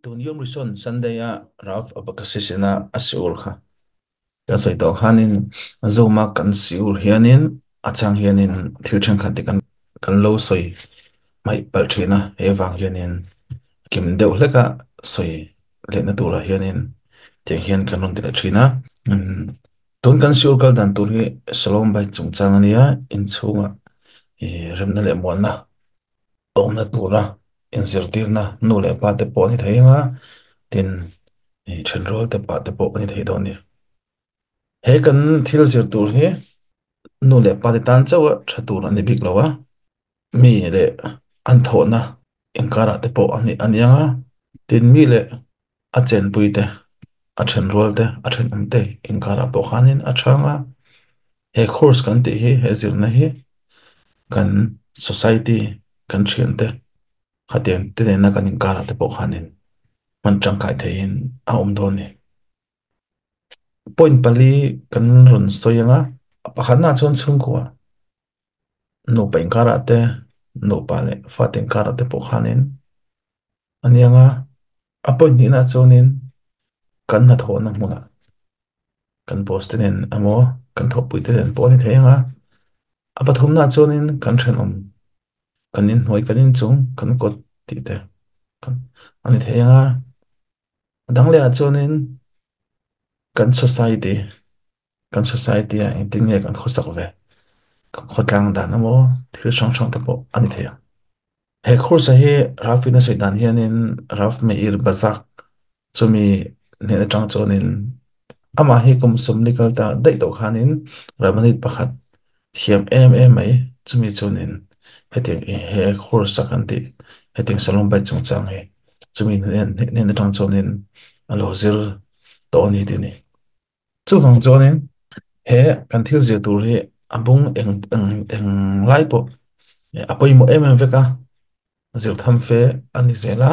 Tun Yom Rishon Sunday a Rav Abakasis ina a siur kha kan sawi tawh khanin Zoom a kan siur hianin a chang hianin thil thenkhat te kan kan lo sawi hmaih palh thin a, he vang hianin kim deuh hlek a sawi lehna turah hianin tiang hian kan rawn ti leh thin a. Tun kan siur kal dan tur hi Shalom Bait chungchang a nia, inchhungah ih remna leh muanna Awmna tura inzirtirna nu leh pa te pawh a ni thei ang a, tin ih thenrual te pa te pawh a ni thei dawn a ni. He kan thil zir tur hi nu leh pa te tan chauh a tha tur a ni bik lo a, mi leh an thawhna inkarah te pawh a ni a ni ang a, tin mi leh A chenpui te, a thenrual te, a thenawm te inkarah pawh khanin a chhang a. He course kan tih hi, he zirna hi kan society, kan thiante khatiang te nena kan inkarah te pawh khanin hman tangkai theihin a awm dawn a ni. Point pali kan rawn sawi ang a, pakhatnaah chuan chhungkua nupa inkarah te, nupa leh fate inkarah te pawh khanin A niang a, a point hnihna chuanin kan hnathawhna hmunah kan boss te nen emaw kan thawhpui te nen pawh a ni thei ang a, a pathumna chuanin kan thenawm kan inhnuai kan inchung kan kawt tih te a ni thei ang a, a dang lehah chuanin kan society kan society ah engtin nge kan khawsak ve kan khawtlang dan emaw thil hrang hrang te pawh a ni thei ang. He course hi Rav in a sawi dan hianin Rav Meir Bazak chumi hnen atang chuanin amah hi kum sawmli kal ta daih tawh khanin Rabbanit pakhat thiam em em mai chumi chuanin hetiang he course a kan tih hetiang Shalom Bait chungchang hi chumi hnen atang chuanin a lo zir tawh a ni tih a ni. Chuvang chuanin he kan thil zir tur hi a bung eng eng eng lai pawh a pawimawh em em vek a, zir tham fe a ni zel a.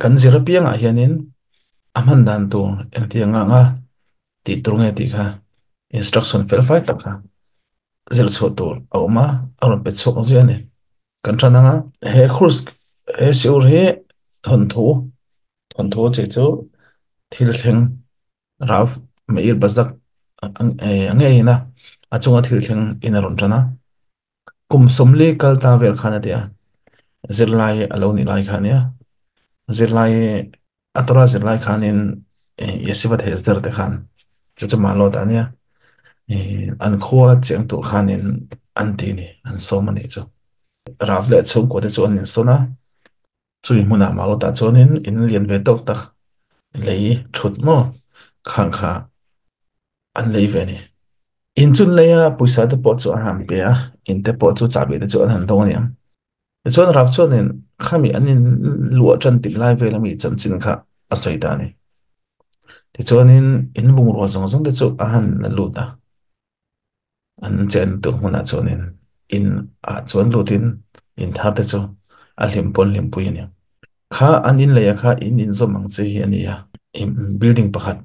Kan zir apiangah hianin a hman dan tur engtiang anga tih tur nge tih kha instruction fel fai tak kha zir chhuah tur a awm a, a rawn pe chhuak ziah a ni. Kan tan anga he course he siur hi thawnthu Thawnthu chi chu thil thleng Rav Meir Bazak a ngeiin a, a chunga thil thleng in a rawn tan a. Kum sawmli kal ta vel khan a ti a, zirlai a lo nih lai kha a nia. Zirlai a Torah zirlai khanin Yeshiva Hesder te khan chu chu mah lawt a nia. An khua cheng tur khanin an ti ni, an sawm a nih chu. Rav leh chhungkua te chu an insawn a. Chumi hmunah Mautah chuanin in lian ve tawk tak lei thut maw khang kha an lei ve a ni. In chun leia pawisa te pawh chu an han pe a, in te pawh chu chahbi te chu an han dawng a niang. Tichuan Rav chuanin khami an in luah tan tih lai vel ami chanchin kha a sawi ta a ni. Tichuanin in bungrua zawng zawng te chu a han la lut a. An chen tur hmunah chuanin in ah chuan lutin in thar te chu a hlim pawn hlimpui a ni. Kha an in leiah kha in inzawm ang chi hi a ni a, building pakhat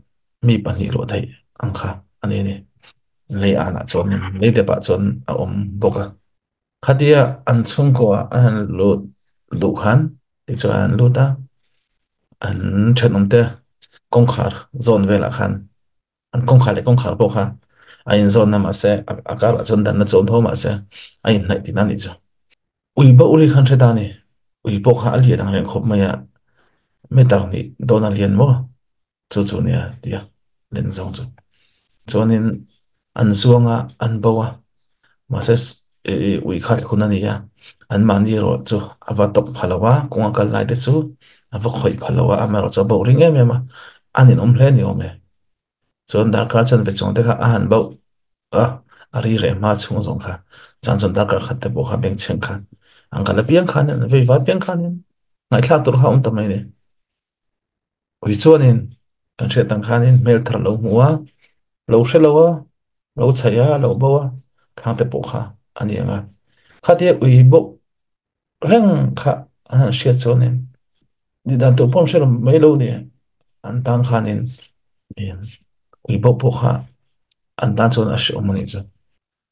mi pahnih luah theih ang kha a ni a ni. Lei anah chuanin lei depah chuan a awm bawk a. Khatia an chhungkaw ah an han lut duh khan tichuan an lut a, an thenawm te kawngkhar zawn velah khan An kawngkhar leh kawngkhar pawh kha a inzawn a mahse a karah chuan danna chu awm tho mahse a inhnaih tihna a nih chu. Ui bauh ri khan hre ta a ni. Ui pawh kha a lian ang reng khawp mai a, meter hnih dawn a lian maw? Chu chu nia tia len zawng chu. Chuanin an zuang a, an bo a, mahse ui kha thlun a ni a, anmahni erawh chu a va tawk pha lo a, kawng a kal lai te chu a va khawih pha lo a, amaherawh chu a bo ring em em a, a ninawm hle a ni awm e. Chuan darkar chanve chung te kha a han bauh a, a ri reh hma chhung zawng kha chuan chuan darkar khat te pawh kha bengchheng khan an kal apiang khanin an vei vai apiang khanin ngaihthlak tur kha a awm ta mai a ni. Ui chuanin kan hriat ang khanin hmel thar lo hmu a, lo hre lo a, lo chhaih a, lo bo a, khang te pawh kha a ni ang a. Khatia ui bauh reng kha an han hriat chuanin tih dan tur pawh an hre lo mai lo ni an tan khanin ui bauh pawh kha an tan chuan a hreawm a nih chu.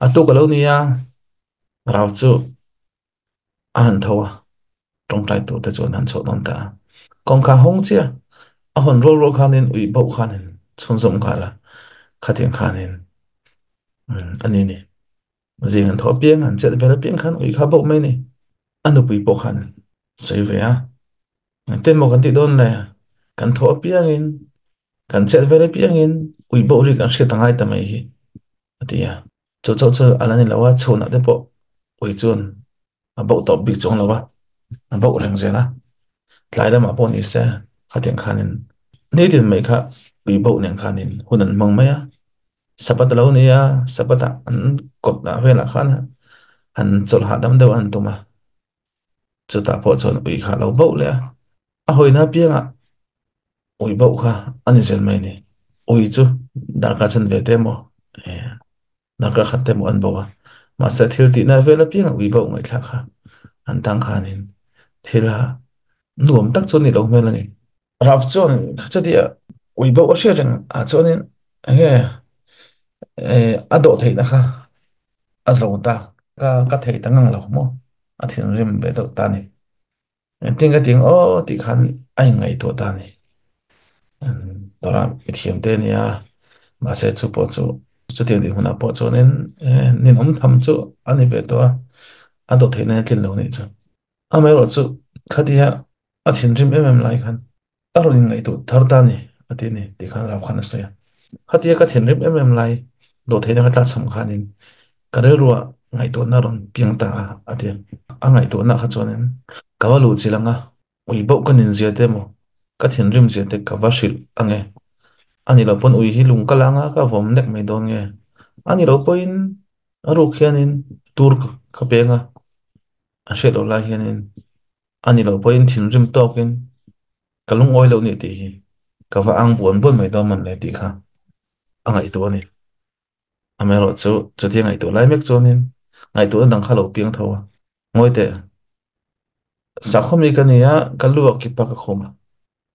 A tuk a lo ni a, rau chu a han tho a, tawngtai tur te chuan an han chhuah dawn ta a. Kawngka hawng chiah a hawn rual rual khanin ui bauh khanin chhunzawm nghal a, khatiang khanin a ni ni. Zing an thawh apiang, an chet vel apiang khan ui kha bauh mai ni. A nupui pawh khan sawi ve a, engtin maw kan tih dawn le, kan thawh apiangin, kan chet vel apiangin ui bauh ri kan hriat a ngai ta mai hi, a ti a. Chu chauh chu a la ni lo a, chhunah te pawh ui chuan a bauh tawp bik chuang lo a, a bauh reng zel a. Tlai lamah pawh ni se, khatiang khanin nitin mai kha ui bauh nen khanin hun an hmang mai a. Sabbath a lo ni a, Sabbath ah an kawt ah velah khan an chawlh hahdam deuh an tum a. Chutah pawh chuan ui kha a lo bauh leh a, a hawina apiangah ui bauh kha a ni zel mai a ni. Ui chu darkar chanve te emaw darkar khat te emaw an bauh a, mahse thil tihna vel apiangah ui bauh ngaihthlak kha an tang khanin thil a nuam tak chu a nih loh hmel a ni. Ralph chuan chutia ui bauh a hriat reng ah chuanin enge a dawh theihna kha a zo ta ka ka thei ta ngang lo maw a thinrim ve deuh ta a ni. Engtin ka ti ang aw tih khan a inngaihtuah ta a ni. Tawrah mi thiam te a nia mahse chu pawh chu chutiang tih hmunah pawh chuanin ninawm tham chu a ni ve tawh a, a dawh theihna hi a tlin lo a nih chu. Amaherawhchu khatia a thinrim em em lai khan a rawn inngaihtuah thar ta a ni a ti a ni tih khan Rao khan a sawi a. Khatia ka thinrim em em lai dawhtheihna ka tlakchham khanin ka rilruah ngaihtuahna a rawn piang ta a a ti a. A ngaihtuahna kha chuanin ka va luh chilh ang a, ui bauh ka nin zia te emaw ka thinrim zia te ka va hrilh ang e. A ni lo pawn ui hi lung ka la ang a, ka vawm nek mai dawn nge. A ni lo pawhin a ruk hianin tur ka peng a, a hriat loh lai hianin a ni loh pawhin thinrim tawkin ka lungawi loh nih tih hi ka va ang buan buan mai dawn man le tih kha a ngaihtuah a ni. Amaherawh chu chutia ngaihtuah lai mek chuanin ngaihtuahna dang kha lo piang tho a, ngawi teh sakhawmi ka ni a, ka lu ah kipa ka khum a,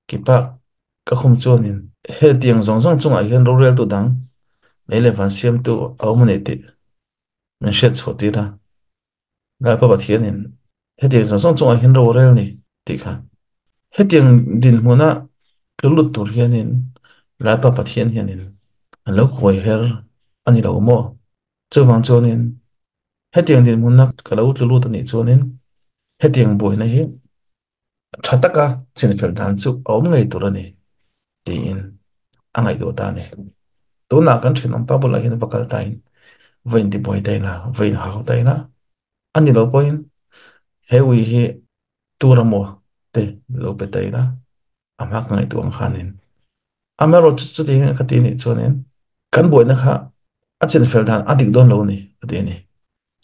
kipa ka khum chuanin hetiang zawng zawng chungah hian roreltu dang lei leh van siamtu a awm a ni tih min hriat chhuah tir a. Lalpa Pathianin hetiang zawng zawng chungah hian ro a rel ni tih kha. Hetiang dinhmuna tlu lut tur hianin Lalpa Pathian hianin an lo kuai her a ni lo maw? Chuvang chuanin hetiang dinhmuna ka lo tlu lut a nih chuanin hetiang buaina hi tha taka chinfel dan chu a awm ngei tur a ni tiin a ngaihtuah ta a ni. Tunah kan thenawm pa bulah hian va kal tain va intibuai ta ila, va inhau ta ila, a ni lo pawhin he ui hi tur amaw te lo pe ta ila, a hma ka ngaihtuah ang khanin. Amaherawhchu chutiang hian ka ti anih chuanin kan buaina kha a chinfel dan a dik dawn lo a ni a ti a ni.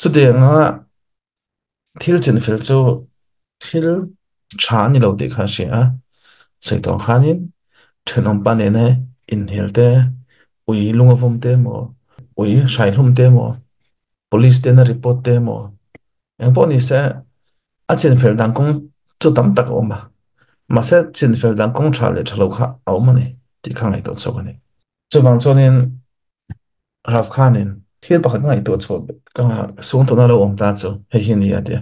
Chutianga Thil chinfel chu thil tha a ni lo tih kha a hria a, sawi tawh ang khanin thenawm pa nena inhel te, ui lung a vawm te emaw, ui hrai hlum te emaw, police tena report te emaw, engpawh ni se a chinfel dan kawng chu tam tak a awm a, mahse chinfel dan kawng tha leh tha lo kha a awm a ni tih kha ngaihtuah chhuak a ni. Chuvang chuanin Ralph khanin thil pakhat ka ngaihtuah chhuah ka suangtuahna lo awm ta chu hei hi a ni a ti a.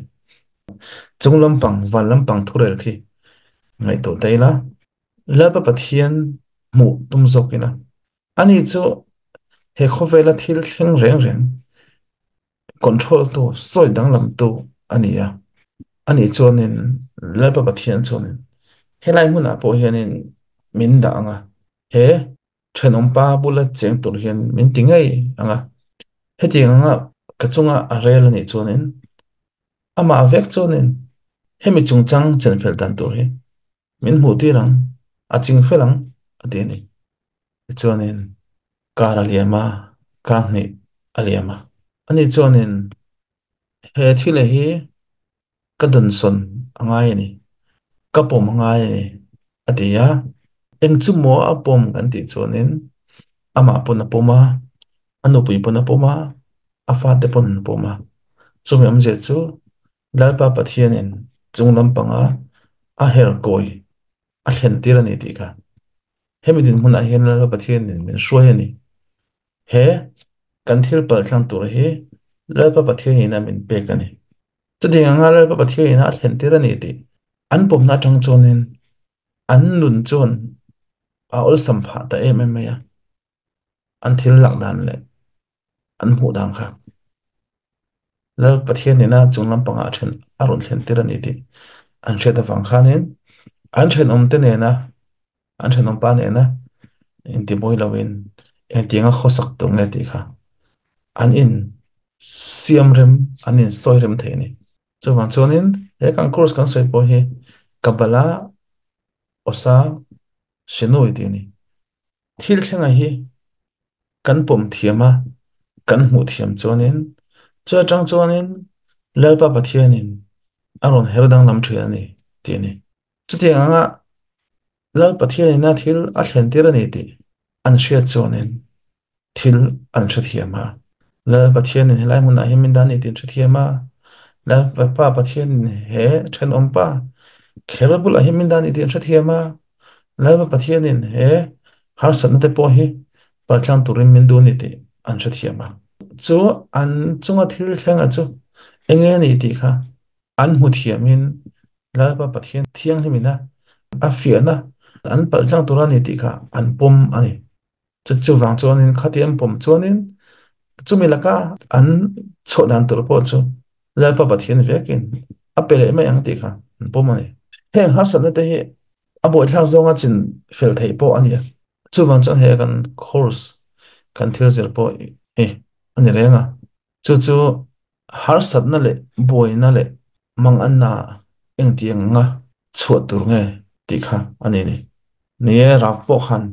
Chung lampang, van lampang thurel khi ngaihtuah ta ila, Lalpa Pathian hmuh tum zawk ila, ani chu he khawvela thil thleng reng reng control tu, sawi danglam tu a ni a. Ani chuanin Lalpa Pathian chuanin helai hmunah pawh hianin min dah ang a, he thenawm pa bula cheng tur hian min ti ngei ang a. Hetiang anga ka chunga a rel a nih chuanin amah vek chuanin hemi chungchang chenfel dan tur hi min hmuh tir ang, a ching fel ang a ti a ni. Tichuanin kar a liam a, kar hnih a liam a. Ani chuanin he thil hi ka dawnsawn a ngai a ni, ka pawm a ngai a ni a ti a. Eng chu maw a pawm kan tih chuanin amah pawn a pawm a, a nupui pawn a pawm a, a fate pawn an pawm a. Chumi awmzia chu Lalpa Pathianin chung lampanga a her kawi a thlen tir a ni tih kha. Hemi dinhmunah hian Lalpa Pathianin min hruai a ni. He kan thil paltlang tur hi Lalpa Pathianin a min pek a ni. Chutiang anga Lalpa Pathianin a thlen tir a ni tih an pawmna atang chuanin. An nun chuan a awlsam phah ta em em mai a, an thil lak dan leh an hmuh dan kha. Lal Pathian ina chung lampangah a then a rawn thlen tir a ni tih an hriat avang khanin an thenawmte nena an thenawmpa nena intibuai loin engtianga khawsak tur nge tih kha an in siam rem an in sawi rem thei a ni. Chuvang chuanin he kan course kan sawi pawh hi Kabbalah Osa Shinui tih a ni. Thil thlenga hi kan pawm thiam a, kan hmuh thiam chuanin chu atang chuanin Lalpa Pathianin a rawn her danglam thin a ni tih a ni. Chutiang anga Lal Pathianin a thil a thlen tir a ni tih an hriat chuanin thil an hrethiam a. Lal Pathianin helai hmunah hian min dah a ni tih an hrethiam a. Lalpa Pathianin he thenawmpa kher bulah hian min dah a ni tih an hrethiam a. Lalpa Pathianin he harsatna te pawh hi paltlang turin min duh a ni tih an hrethiam a. Chu an chunga thil thlenga chu eng nge a ni tih kha an hmu thiamin Lalpa Pathian thianghlimina a fiahna an paltlang tur a ni tih kha an pawm a ni. Chu chuvang chuanin khati an pawm chuanin chumi laka an chhuah dan tur pawh chu Lalpa Pathian vekin a pe leh mai ang tih kha an pawm a ni. Heng harsatna te hi a buaithlak zawnga chin fel theih pawh a ni a. Chuvang chuan he kan course kan thil zir pawh hi a ni reng a. Chu chu harsatna leh buaina leh manganna engtiang anga chhuah tur nge tih kha a ni ni. Ni e, Rav pawh khan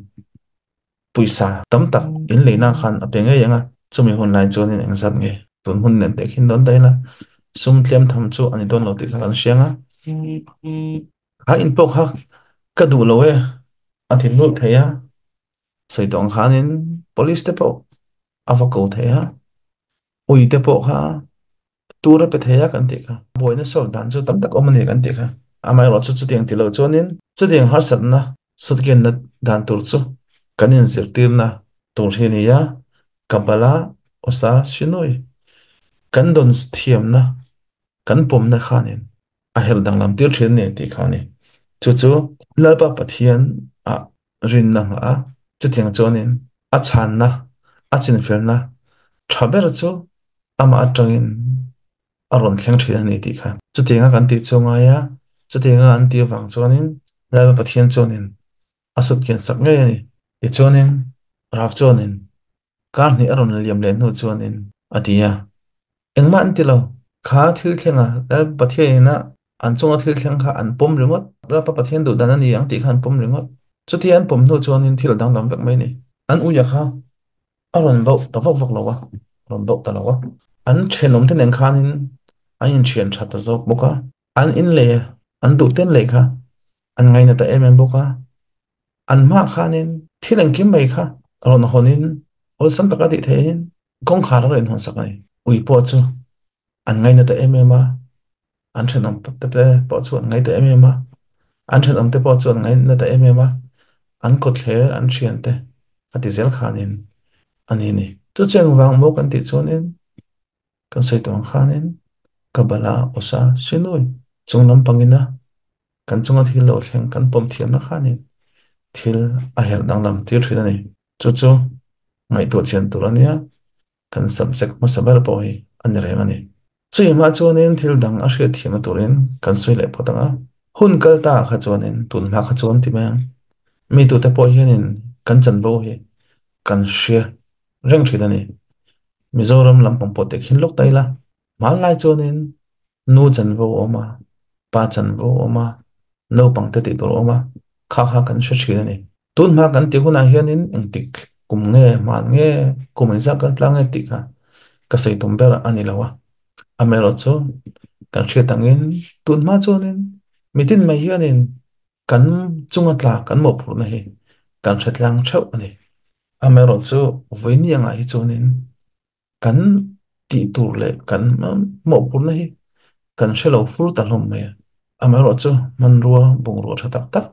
pawisa tam tak in leina khan a pe ngei ang a, chumi hun lai chuanin engzat nge tun hun nen teh khin dawn ta ila, sum tlem tham chu a ni dawn lo tih kha kan hria ang a. Kha in pawh kha ka duh lo e, a ti nulh thei a, sawi tawh ang khanin police te pawh a va ko thei a, ui te pawh kha tur a pe thei a kan tih kha. Buaina solve dan chu tam tak awm a ni kan tih kha. Amaherawhchu chutiang ti lo chuanin chutiang harsatna sutkianna dan tur chu kan inzirtirna tur hi a ni a, Kabbalah Osa Shinui kan dawn thiamna kan pawmna khanin a herh danglam tir thin a ni tih kha a ni. Chu chu Lalpa Pathian ah rinna nghah a, chutiang chuanin a chhanna, a chinfelna tha ber chu amah atangin a rawn thleng thin a ni tih kha. Chutianga kan tih chu ngai a, chutianga an tih avang chuanin Lalpa Pathian chuanin a sut kian sak ngei a ni. Tichuanin Rav chuanin Kar hnih a rawn liam leh hnu chuanin a ti a, Engmah an ti lo. Kha thil thleng a, Lalpa Pathian ina an chunga thil thleng kha an pawm ringawt. Lalpa Pathian duh dan a ni ang tih kha an pawm ringawt. Chutia an pawm hnu chuanin thil a danglam vek mai a ni. An uia kha a rawn bauh ta vak vak lo a, a rawn bauh ta lo a. An thenawmte nen khanin an inthian tha ta zawk bawk a. An in lei a, an duh ten lei kha an ngaina ta em em bawk a. An hmah khanin thil engkim mai kha rawn hawnin awlsam taka tih theihin kawngkhar a rawn inhawnsak a ni. Ui pawh chu an ngaina ta em em a, an thenawm te pawh chu an ngai ta em em a, an thenawm te pawh chu an ngaina ta em em a, an kawtthler an thian te a ti zel khanin a ni ni. Chu cheng vang maw kan tih chuanin kan sawi tawh ang khanin Kabbalah Osa Sinui chung lampangina kan chunga thil lo thleng kan pawm thiamna khanin thil a herh danglam tir thin a ni. Chu chu ngaihtuah chian tur a nia, kan subject hmasa ber pawh hi a ni reng a ni. Chumi hma chuanin thil dang a hriat thiamna turin kan sawi leh phawt ang a. Hun kal ta kha chuanin tun hma kha chuan ti mai ang. Mi tute pawh hianin kan chanvo hi kan hria reng thin a ni. Mizoram lampang pawh tehkhin lawk ta ila, hmanlai chuanin nu chanvo a awm a, pa chanvo a awm a, naupang te tih tur a awm a, kha kha kan hre thin a ni. Tun hma kan tih hunah hianin engtik kum nge, hman nge, kum engzah kal tlang nge tih kha ka sawi tum ber a ni lo a. Amaherawhchu kan hriat angin tun hma chuanin mitin mai hianin kan chunga tla kan mawhphurhna hi kan hre tlang theuh a ni. Amaherawhchu vawiini angah hi chuanin kan tih tur leh kan mawhphurhna hi kan hre lo fur ta hlawm mai a. Amaherawhchu hmanrua bungrua tha tak tak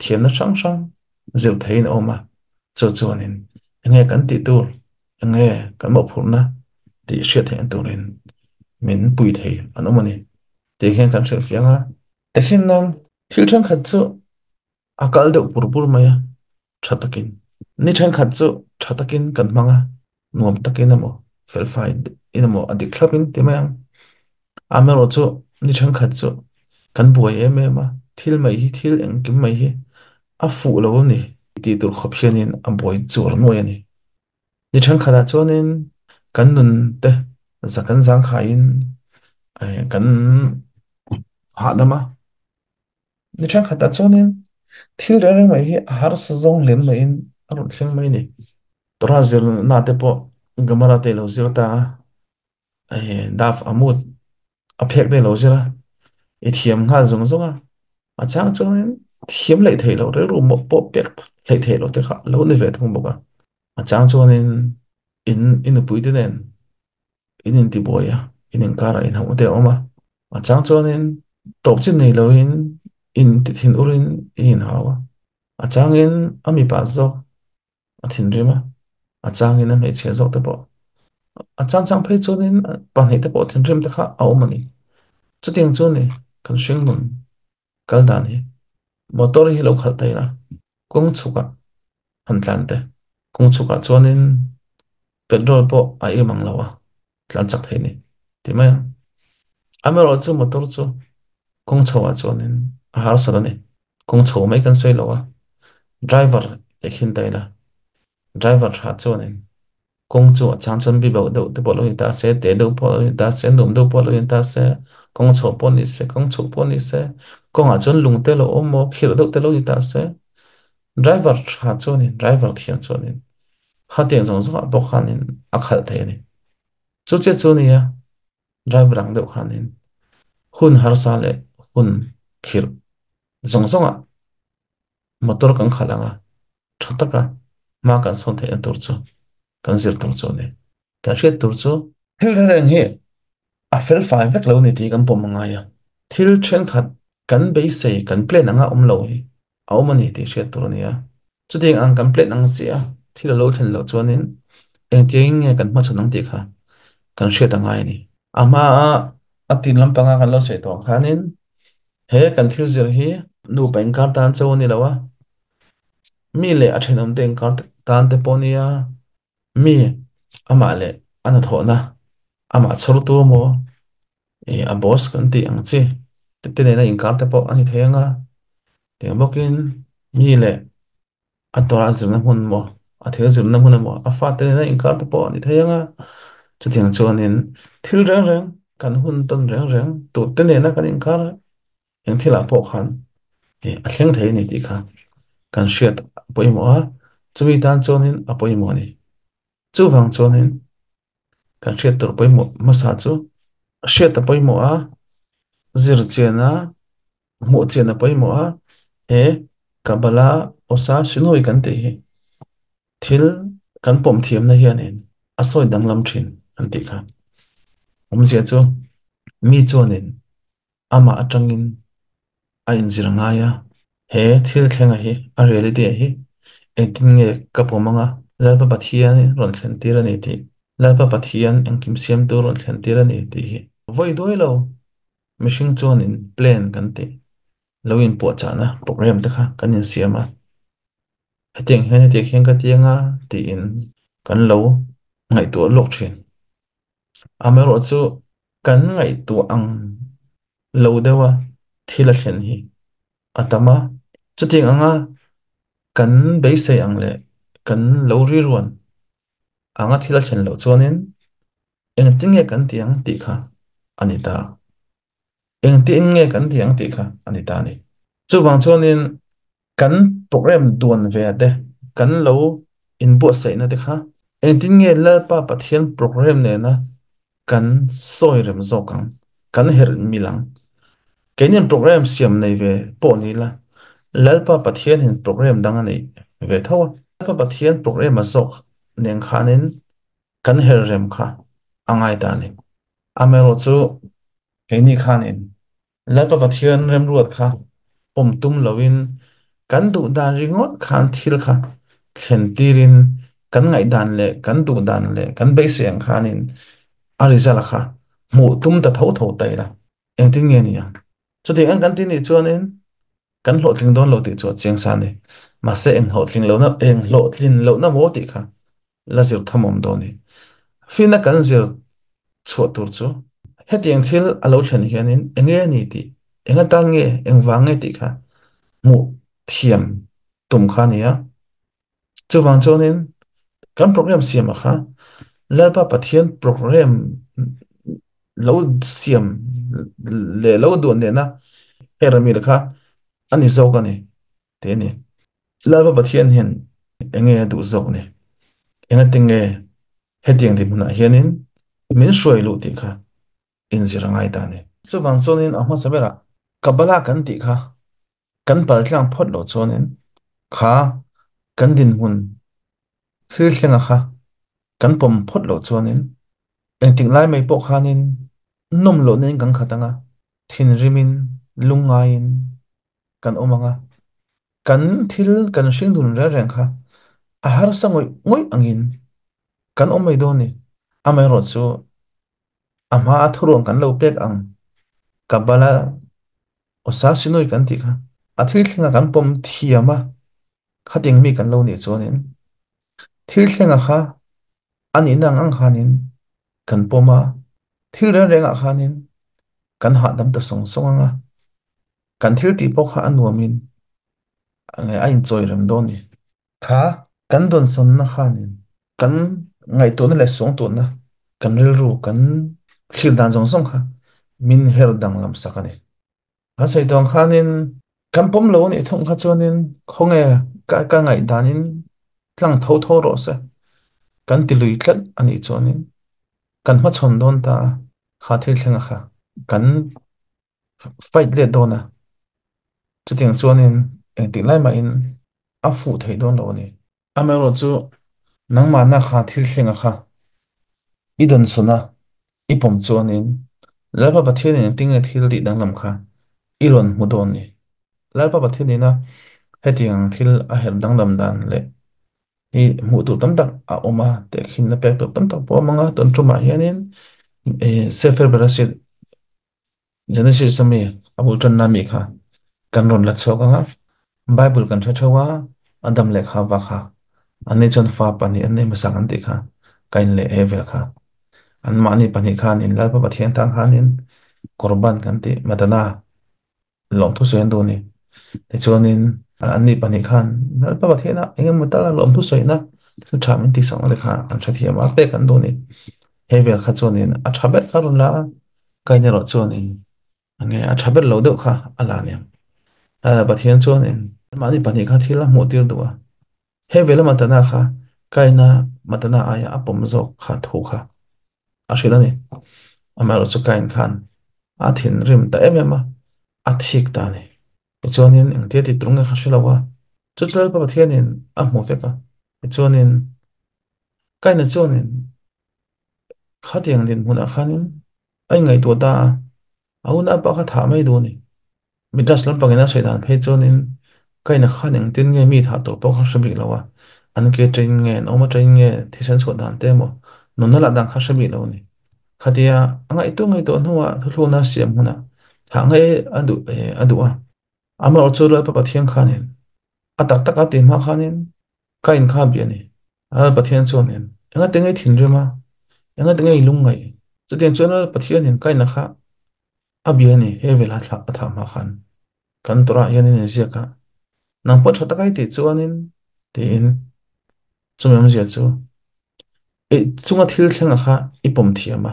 thiamna hrang hrang zir theihin a awm a, chu chuanin enge kan tih tur, enge kan mawhphurhna tih hriat theihna turin min pui thei an awm a ni tih hian kan hrilhfiah ang a. Tehkhin nan thil thenkhat chu. A kal deuh pur pur mai a, tha takin. Ni thenkhat chu tha takin kan hmang a, nuam takin emaw, felfai in emaw a dik thlapin ti mai ang. Amaherawhchu ni thenkhat chu kan buai em em a, thil mai hi thil engkim mai hi a fuh lo a ni tih tur khawp hianin a buai chur nuai a ni. Ni thenkhatah chuanin kan nun te za kan zangkhaiin kan hahdam a. Ni thenkhatah chuanin thil reng reng mai hi a harsa zawng lem maiin a rawn thleng mai a ni. Torah zirna te pawh Gemara te lo zir ta a, Daf Amud a phek te lo zir a, i thiam nghal zawng zawng a. A chang chuanin thiam hleih theih loh rilru mawh pawh pek hleih theih loh te kha lo ni ve thung bawk a. A chang chuanin in i nupui te nen in intibuai a, in inkarah inhauh te a awm a. A chang chuanin tawp chin nei loin in ti thin urin in inhau a. A changin a mipa zawk a thinrim a, a changin a hmeichhia zawk te pawh a chang chang phei chuanin pahnih te pawh thinrim te kha a awm a ni. Chutiang chu ni kan hringnun kal dan hi. Motor hi lo khalh ta ila kawng chhukah han tlan te, kawng chhukah chuanin petrol pawh a em ang lo a, tlan chak thei ni ti mai ang. Amaherawhchu motor chu kawng chho ah chuanin a harsat a ni. Kawng chho mai kan sawi lo a, driver te khin ta ila, driver tha chuanin kawng chu a chang chuan bibauh deuh te pawh lo ni ta se, te deuh pawh lo ni ta se, nuam deuh pawh lo ni ta se, kawng chho pawh ni se, kawng chhuk pawh ni se, kawngah chuan lung te lo awm maw, khirh deuh te lo ni ta se, driver tha chuanin, driver thiam chuanin khatiang zawng zawngah pawh khanin a khalh thei a ni. Chu chiah chu nia driver ang deuh khanin hun harsa leh hun khirh zawng zawngah motor kan khalh ang a, tha taka hma kan sawn theihna tur chu kan zir tur chu a ni. Kan hriat tur chu thil reng reng hi a fel fai vek lo a ni tih kan pawm a ngai a, thil thenkhat kan beisei kan plan anga awm lo hi a awm a ni tih hriat tur a ni a. Chutiang ang kan plan ang chiah a, thil a lo thlen loh chuanin engtiangin nge kan hmachhawn ang tih kha kan hriat a ngai a ni. A hmaa a tin lampanga kan lo sawi tawh ang khanin he kan thil zir hi nupa inkar tan cho a ni lo a, mi leh a thenawmte inkar tan te pawh a nia, mi amah leh a hnathawhna amah chhawrtu emaw ih a boss kan tih ang chi te nena inkar te pawh a ni thei ang a, tiang bawkin mi leh a tawrh a zirna hmun maw a thil zirna hmun emaw a fate nena inkar te pawh a ni thei ang a, chutiang chuanin thil reng reng kan hun tawn reng reng tur te nena kan inkar eng thilah pawh khan ih a thleng thei a ni tih kha kan hriat a pawimawh a, chumi tan chuanin a pawimawh a ni. Chuvang chuanin kan hriat tur pawimawh hmasa chu hriat a pawimawh a, zir chian a, hmuh chian a pawimawh a, he Kabbalah Osa Shinui kan tih hi thil kan pawm thiamna hianin a sawi danglam thin an tih kha. Awmzia chu mi chuanin amah atangin a inzir ngai a, he thil thlenga hi, a reality ah hi engtin nge ka pawm anga Lalpa Pathian rawn thlen tir a ni tih, Lalpa Pathian engkim siamtu rawn thlen tir a ni tih hi vawi duai lo mihring chuanin plan kan tih lo inpuahchahna program te kha kan insiam a, hetiang hian hetiang hian ka ti anga tiin kan lo ngaihtuah lawk thin. Amaherawhchu kan ngaihtuah ang lo deuha thil a thlen hi a tam a, chutiang anga kan beisei ang leh kan lo riruan anga thil a thlen loh chuanin engtin nge kan ti ang tih kha a ni ta. Engtin nge kan ti ang tih kha a ni ta a ni. Chuvang chuanin kan program duan ve te, kan lo inbuatsaihna te kha engtin nge Lalpa Pathian program nena kan sawi rem zawk ang, kan herh mil ang. Keinin program siam nei ve pawh ni ila, Lalpa Pathianin program dang a nei ve tho a. Lalpa Pathian program a zawk nen khanin kan her rem kha a ngai ta a ni. Amaherawhchu keini khanin Lalpa Pathian remruat kha pawm tum loin kan duh dan ringawt khan thil kha thlen tirin kan ngaihdan leh kan duh dan leh kan beisei ang khanin a result kha hmuh tum ta tho tho ta ila engtin nge ni ang? Chutiang ang kan ti nih chuanin. Kan hlawhtling dawn lo tih chu a chiang sa a ni. Mahse eng hlawhtling lohna eng hlawhtlin lohna maw tih kha la zir tham awm dawn a ni. Fina kan zir chhuah tur chu hetiang thil a lo thlen hianin eng nge a ni tih, eng atan nge, eng vang nge tih kha hmuh thiam tum kha a ni a. Chuvang chuanin kan program siamah kha Lalpa Pathian program lo siam leh lo duan nena her ami kha a ni zawk a ni tih a ni. Lalpa Pathian hian eng nge a duh zawk ni? Engatinge hetiang dinhmunah hianin min hruai luh tih kha inzir a ngai ta a ni. Chuvang chuanin a hmasa berah Kabbalah kan tih kha Kan paltlang phawt loh chuanin kha kan dinhmun thil thlenga kha kan pawm phawt loh chuanin engtik lai mai pawh khanin nawm loh nen kan khat anga, thinrimin, lungngaiin kan awm anga, kan thil kan hring dun reng reng kha a harsa ngawih ngawih angin kan awm mai dawn ni. Amaherawhchu a hmaa thuruang kan lo pek ang Kabbalah Awsa sinui kan tih kha a thil thlenga kan pawm thiam a, khating mi kan lo nih chuanin thil thlenga kha a nihna ang ang khanin kan pawm a, thil reng rengah khanin kan hahdam ta sawng sawng ang a, kan thil tih pawh kha a nuamin a inchawi rem dawn ni. Kha kan dawnsawnna khanin kan ngaihtuahna leh suangtuahna, kan rilru, kan thlir dan zawng zawng kha min her danglam sak a ni. Kan sawi tawng khanin kan pawm lo a nih thung kha chuanin khawnge ka ka ngaihdanin tlang tho tho rawh se kan ti lui tlat a nih chuanin kan hmachhawn dawn ta a, kha thil thlenga kha kan fight let dawn a, chutiang chuanin engtik lai mahin a fuh theih dawn lo a ni. Amaherawhchu nangmahna kha thil thlenga kha i dawnsawn a, i pawm chuanin Lalpa Pathianin engtin nge thil tih danglam kha i rawn hmu dawn ni. Lalpa Pathianina hetiang thil a herh danglam dan leh hi hmuh tur tam tak a awm a, tehkhinna pek tur tam tak pawh a awm ang a, tun tumah hianin Sefer Bereshit Genesis a mi a bul tanna mi kha kan rawn la chhuak ang a, Bible kan hre theuh a, Adam leh Hava kha anni chuan fa pahnih an nei hmasa kan tih kha Kain leh Hevel kha anmahni pahnih khanin Lalpa Pathian tan khanin Korban kan tih Matana lawmthu sawi an duh a ni. Tichuanin anni pahnih khan Lalpa Pathiana eng emaw tala lawmthu sawina thil tha min tihsakna te kha an hrethiam a, pek an duh a ni. Hei vel kha chuanin a tha ber kha rawn la a, Kain erawh chuanin enge a tha ber lo deuh kha a la aniang. Pathian chuanin mahni pahnih kha thil a hmuh tir duh a, hei vela Matana kha Kaina Matana aia a pawm zawk kha thu kha a hrilh a ni. Amaherawhchu chu Kain khan a thinrim ta em em a, a thik ta a ni. Tichuanin engtia tih tur nge kha hre lo a, chu chu Lalpa Pathianin a hmu vek a. Tichuanin Kaina chuanin khatiang dinhmunah khanin a inngaihtuah ta a, a unaupa kha thah mai duh a ni. Midrash lampangin a sawi dan phei chuanin Kaina khan engtin nge mi thah tawh pawh kha hre bik lo a, an ke train nge, an awm aṭain nge, thisen chhuah dan te emaw, nunna lah dan kha hre bik lo a ni. Khatia a ngaihtuah ngaihtuah hnuah thuthlukna a siam hunah thah ngei a duh a duh a. Amaherawhchu Lalpa Pathian khanin a tak taka tih hma khanin Kain kha a bia a ni. Lal Pathian chuanin engati nge i thinrim a, engati nge i lungngaih? Chutiang chuan Lal Pathianin Kaina kha A bia ni, he vel a thlah a thah hma khan kan Torah hianin in ziak a, nang pawh tha taka i tih chuanin tiin chumi awmzia chu i chunga thil thlenga kha i pawm thiam a,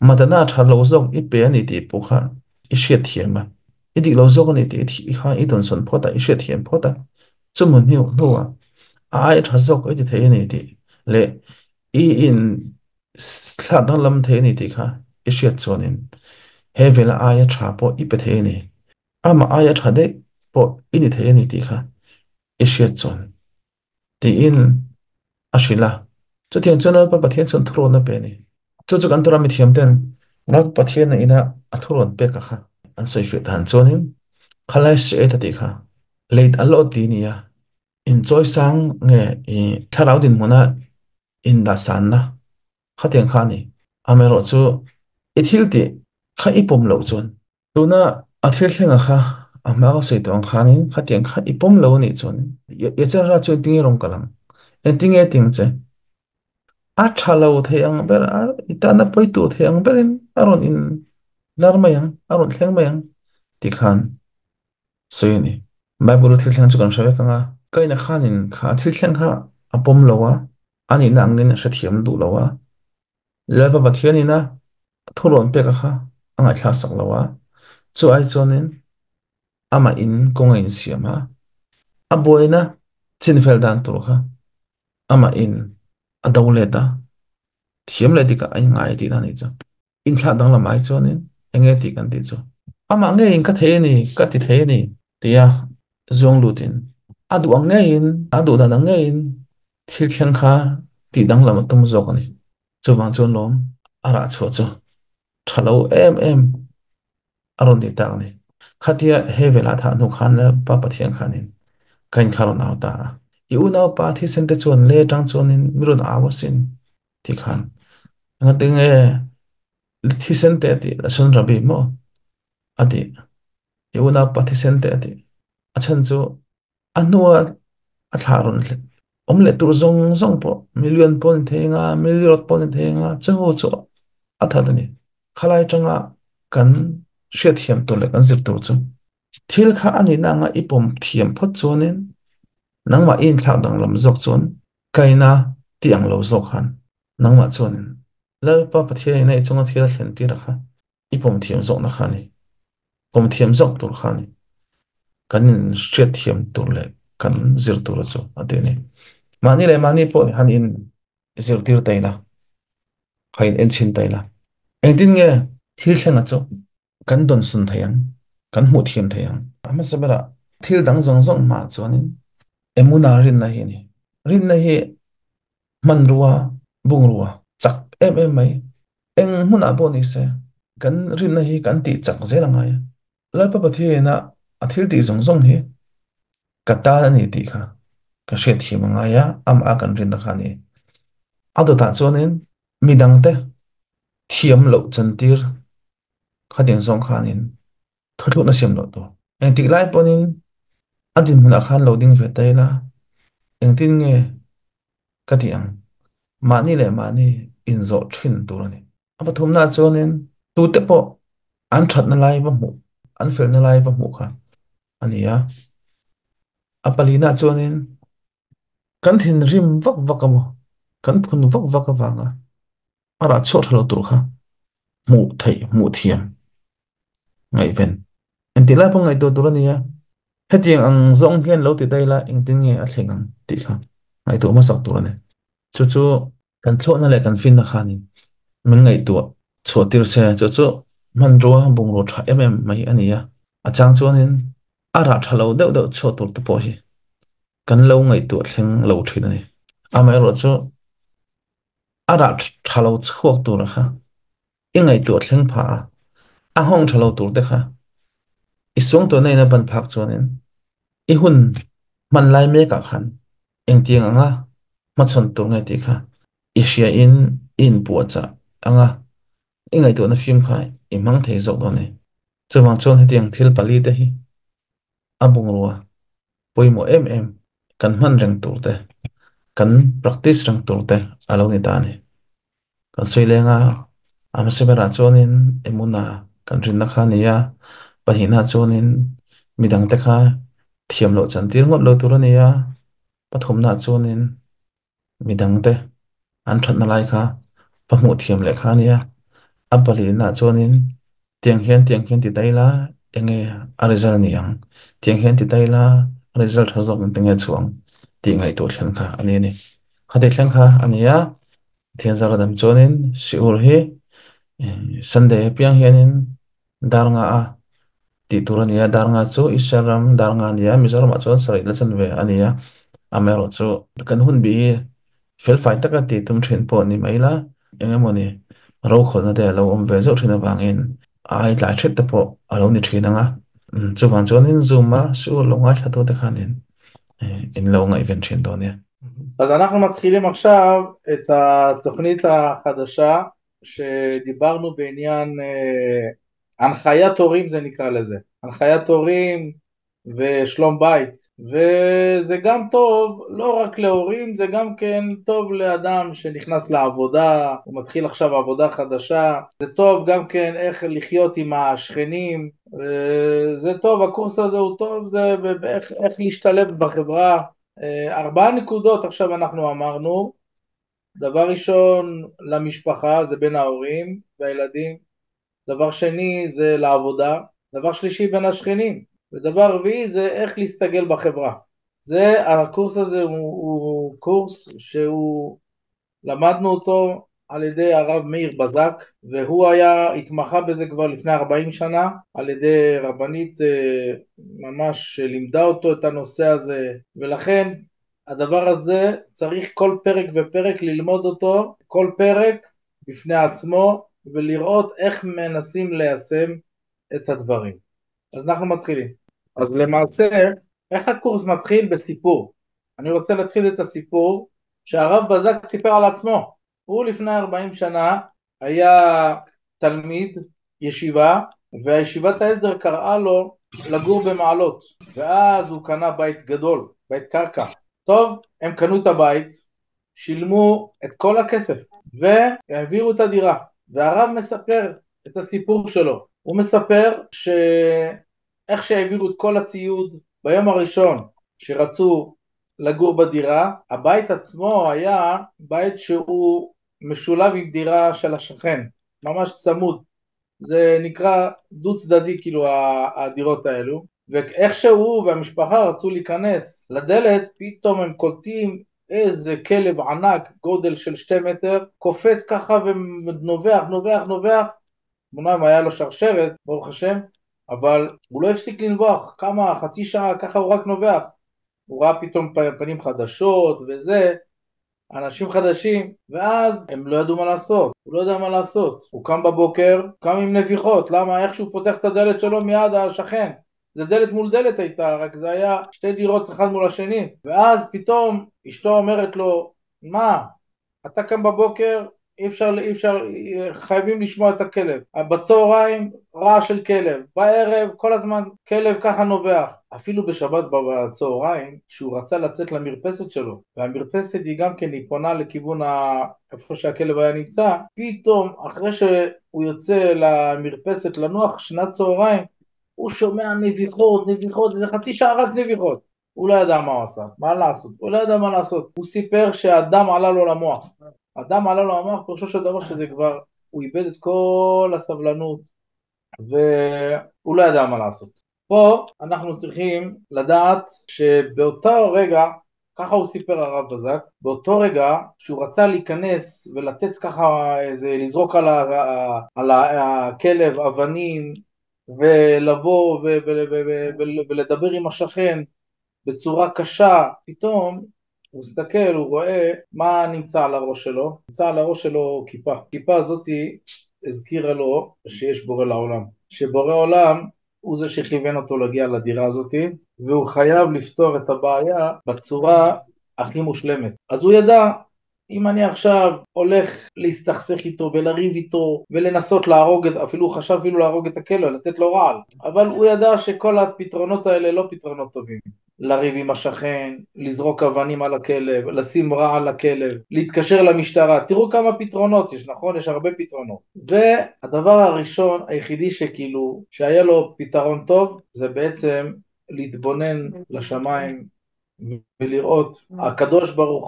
Matana a tha lo zawk i pe a ni tih pawh kha i hriat thiam a, i dik lo zawk a ni tih i kha i dawnsawn phawt a, i hriat thiam phawt a, chumi hnuah a ai a tha zawk i ti thei a ni tih leh i in Thla danglam thei a ni tih kha i hriat chuanin he vela aia tha pawh i pe thei a ni. Amah aia tha daih pawh i ni thei a ni tih kha i hriat chuan tiin a hrilh a. Chutiang chuan Lalpa Pathian chuan thurawn a pe a ni. Chu chu kan tura mithiam ten Lalpa Pathian a ina a thurawn pek a kha an sawi fiah dan chuanin khalai si ei ta tih kha leit a lawt ti a ni a, inchawi sang nge i thlarau dinhmuna Indasanna khatiang kha a ni. Amaherawhchu i thil tih kha i pawm loh chuan. Tuna a thil thlenga kha A hma ka sawi tawh ang khanin khatiang kha i pawm lo a nih chuanin Yetzer Hara chu engtinge rawn kal ang? Engtinge a ti ang che? A tha lo thei ang ber a, i tana pawi tur thei ang berin a rawn in lar mai ang, a rawn thleng mai ang tih khan sawi a ni. Bible-a thil thleng chu kan hre vek ang a, Kaina khanin kha a thil thleng kha a pawm lo a, a nihna angin a hrethiam duh lo a, Lalpa Pathianin a thurawn pek a kha a ngaihthlak sak lo a, chu ai chuanin amah in kawng a insiam a, a buaina chinfel dan tur kha amah in a do let a, thiam leh dik ah a inngai tihna a nih chu. Inthlah danglam ai chuanin eng nge tih kan tih chu. Amah ngeiin ka thei a ni, ka ti thei a ni tia zuang lutin a duh ang ngeiin, a duh dan ang ngeiin thil thleng kha tih danglam a tum zawk a ni. Chuvang chuan lawm a rah chhuah chu tha lo em em a rawn ni tak a ni. Khatia he velah thah hnu khan le Pa Pathian khanin ka in kha rawn au ta a. I unaupa thisen te chuan le tang chuanin mi rawn au asin tih khan engatinge thisen te a tih Lashon Rabbi maw a tih i unaupa thisen te a tih a chhan chu a hnua a thlah rawn awm leh tur zawng zawng pawh million pawh ni thei anga million pawh ni thei anga chu ho chu a that a ni. Khalai tanga kan hriatthiam tur leh kan zir tur chu thil kha a nihna anga i pawm thiam phawt chuanin nangmah i inthlak danglam zawk chuan kaina tih ang lo zawk khan nangmah chuanin Lalpa Pathianin a i chunga thil a thlen tir a kha i pawm thiam zawkna kha a ni. Pawm thiam zawk tur kha a ni. Kan in hriat thiam tur leh kan zir tur chu a ti a ni. Mahni leh mahni pawh han in zirtir ta ila, ha in enchhin ta ila. Engtin nge thil thlenga chu kan dawnsawn thei ang, kan hmuh thiam thei ang? A hmasa berah thil dang zawng zawng hmaah chuanin Emuna rinna hi a ni. Rinna hi hmanrua, bungrua chak em em mai. Eng hmunah pawh ni se, kan rinna hi kan tih chak zel a ngai a. Lalpa Pathianina a thil tih zawng zawng hi ka tan a ni tih kha ka hriatthiam a ngai a, amah a kan rinna kha a ni. A dawtah chuanin midangte thiam loh chantir khatiang zawng khanin thuthlukna siam loh tur. Engtik lai pawhin a dinhmunah khan lo ding ve ta ila, engtin nge ka tih ang? Mahni leh mahni inzawh thin tur a ni. A pathumnaah chuanin tute pawh an thatna lai va hmuh, an felna lai va hmuh kha a ni a. A palinaah chuanin kan thinrim vak vak emaw, kan phun vak vak avanga a rah chhuah tha lo tur kha hmuh theih, hmuh thiam ngaihven. Engtik lai pawh ngaihtuah tur a ni a, hetiang ang zawng hian lo ti daih la engtin nge a thleng ang tih kha ngaihtuah hmasak tur a ni. Chu chu kan thlawhna leh kan finna khanin min ngaihtuah chhuah tir se, chu chu hmanrua bungraw tha em em mai a ni a. A chang chuanin a rah tha lo deuh deuh chhuah tur te pawh hi kan lo ngaihtuah thleng lo thin a ni. Amaherawhchu a rah tha lo chhuak tur kha i ngaihtuah thleng phah a, a nghawng tha lo tur te kha i suangtuahna in a ban phak chuanin i hun hman lai mek ah khan engtiang anga hmachhawn tur nge tih kha i hria in i inpuahchah anga i ngaihtuahna fim kha i hmang thei zawk dawn a ni. Chuvang chuan hetiang thil pali te hi a bungrua pawimawh em em kan hman reng tur te, kan practice reng tur te a lo ni ta a ni. Kan sawi leng a, a hmasa berah chuanin Emuna kan rinna kha a ni a, pahnihna chuanin midangte kha thiam loh chantir ngawt lo tur a ni a, pathumna chuanin midangte an thatna lai kha va hmuh thiam leh kha a nia. A palihnah chuanin tiang hian tiang hian ti ta ila enge a result ni ang, tiang hian ti ta ila a result tha zawk engtin nge chhuah ang tih ngaihtuah thlen kha a ni a ni. Khati thleng kha a ni a, Pathian zara dam chuanin Siur hi Sunday apiang hianin dar nga a tih tur a ni a, dar nga chu Israel ram dar nga a ni a, Mizoramah chuan sarih la chan ve a ni a, amaherawhchu kan hun bih hi felfai taka tih tum thin pawh a ni mai la, eng emaw ni rokhawlhna te a lo awm ve zeuh thin avangin a ai tlai hret te pawh a lo ni thin ang a, chuvang chuanin Zoom a siur lo ngaithla tu te khanin in lo ngaihven thin dawn nia. אז אנחנו מתחילים עכשיו את התוכנית החדשה שדיברנו בעניין הנחיית הורים זה נקרא לזה, הנחיית הורים ושלום בית, וזה גם טוב לא רק להורים, זה גם כן טוב לאדם שנכנס לעבודה, הוא מתחיל עכשיו עבודה חדשה, זה טוב גם כן איך לחיות עם השכנים, זה טוב, הקורס הזה הוא טוב, זה איך להשתלב בחברה. 4 נקודות עכשיו אנחנו אמרנו. דבר ראשון למשפחה, זה בין ההורים והילדים, דבר שני זה לעבודה, דבר שלישי בין השכנים, ודבר רביעי זה איך להסתגל בחברה. זה, הקורס הזה הוא קורס שהוא, למדנו אותו על ידי הרב מאיר בזק, והוא התמחה בזה כבר לפני 40 שנה, על ידי רבנית ממש לימדה אותו את הנושא הזה, ולכן הדבר הזה צריך כל פרק ופרק ללמוד אותו, כל פרק בפני עצמו, ולראות איך מנסים ליישם את הדברים. אז אנחנו מתחילים. אז למעשה, איך הקורס מתחיל? בסיפור. אני רוצה להתחיל את הסיפור שהרב בזק סיפר על עצמו. הוא לפני 40 שנה היה תלמיד ישיבה, והישיבת ההסדר קראה לו לגור במעלות, ואז הוא קנה בית גדול, בית קרקע. טוב, הם קנו את הבית, שילמו את כל הכסף, והעבירו את הדירה. והרב מספר את הסיפור שלו. הוא מספר שאיך שהעבירו את כל הציוד ביום הראשון שרצו לגור בדירה, הבית עצמו היה בית שהוא משולב עם דירה של השכן, ממש צמוד. זה נקרא דו צדדי, כאילו הדירות האלו. ואיך שהוא והמשפחה רצו להיכנס לדלת, פתאום הם קולטים איזה כלב ענק, גודל של 2 מטר, קופץ ככה ונובח, נובח, נובח. אמנם היה לו שרשרת, ברוך השם, אבל הוא לא הפסיק לנבוח, כמה, חצי שעה, ככה הוא רק נובח. הוא ראה פתאום פנים חדשות וזה, אנשים חדשים, ואז הם לא ידעו מה לעשות, הוא לא יודע מה לעשות. הוא קם בבוקר, קם עם נביחות, למה? איך שהוא פותח את הדלת שלו מיד השכן. זה דלת מול דלת הייתה, רק זה היה 2 דירות אחד מול השני. ואז פתאום אשתו אומרת לו, מה? אתה קם בבוקר, אי אפשר, אי אפשר, חייבים לשמוע את הכלב. בצהריים רעש של כלב, בערב כל הזמן כלב ככה נובח. אפילו בשבת בצהריים, שהוא רצה לצאת למרפסת שלו, והמרפסת היא גם כן, היא פונה לכיוון איפה שהכלב היה נמצא, פתאום אחרי שהוא יוצא למרפסת לנוח שנת צהריים, הוא שומע נביחות, נביחות, איזה חצי שעה רק נביחות. הוא לא ידע מה הוא עשה, מה לעשות, הוא לא ידע מה לעשות. הוא סיפר שהדם עלה לו למוח. הדם עלה לו למוח, פירושו של דבר שזה כבר, הוא איבד את כל הסבלנות, והוא לא ידע מה לעשות. פה אנחנו צריכים לדעת שבאותו רגע, ככה הוא סיפר הרב בזק, באותו רגע שהוא רצה להיכנס ולתת ככה איזה, לזרוק על הכלב אבנים, ולבוא ולדבר עם השכן בצורה קשה, פתאום הוא מסתכל, הוא רואה מה נמצא על הראש שלו. נמצא על הראש שלו כיפה. הכיפה הזאת הזכירה לו שיש בורא לעולם, שבורא עולם הוא זה שכיוון אותו להגיע לדירה הזאת, והוא חייב לפתור את הבעיה בצורה הכי מושלמת. אז הוא ידע, אם אני עכשיו הולך להסתכסך איתו ולריב איתו ולנסות להרוג, אפילו הוא חשב אפילו להרוג את הכלב, לתת לו רעל, אבל הוא ידע שכל הפתרונות האלה לא פתרונות טובים. לריב עם השכן, לזרוק אבנים על הכלב, לשים רעל על הכלב, להתקשר למשטרה, תראו כמה פתרונות יש, נכון? יש הרבה פתרונות. והדבר הראשון, היחידי שכאילו, שהיה לו פתרון טוב, זה בעצם להתבונן לשמיים ולראות, הקדוש ברוך